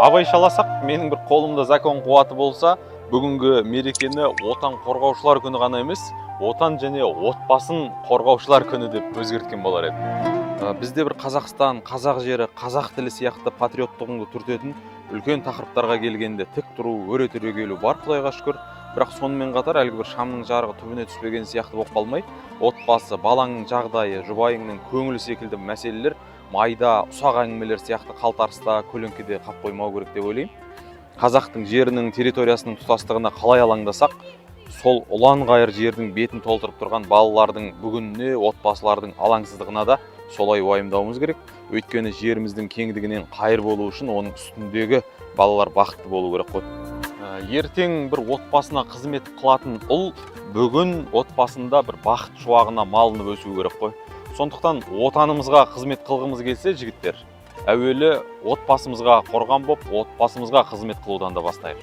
Абайшаласақ, менің бір қолымда закон қуаты болса, бүгінгі мерекені Отан қорғаушылар күні ғана емес, Отан және отбасын қорғаушылар күні деп өзгерткен болар едім. Бізде бір Қазақстан, қазақ жері, қазақ тілі сияқты патриоттығыңды түртетін үлкен тақырыптарға келгенде тік тұру, өре түрегелу бар, құдайға шүкір. Бірақ сонымен қатар әлгі бір шамның жарығы түбіне түспеген сияқты болып қалмай, отбасы, балаңның жағдайы, жұбайыңның көңілі секілді мәселелер майда ұсақ әңгімелер сияқты қалтарыста, көлеңкеде қалып қоймау керек деп ойлаймын. Қазақтың жерінің, территориясының тұтастығына қалай алаңдасақ, сол ұлан ғайыр жердің бетін толтырып тұрған балалардың бүгініне, отбасылардың алаңсыздығына да солай уайымдауымыз керек. Өйткені жеріміздің кеңдігінен қайыр болу үшін оның үстіндегі балалар бақытты болу керек қой. Ертең бір отбасына қызмет қылатын ұл бүгін отбасында бір бақыт шуағына малынып өсу керек қой. Сондықтан отанымызға қызмет қылғымыз келсе, жігіттер, әуелі отбасымызға қорған боп, отбасымызға қызмет қылудан да бастайық.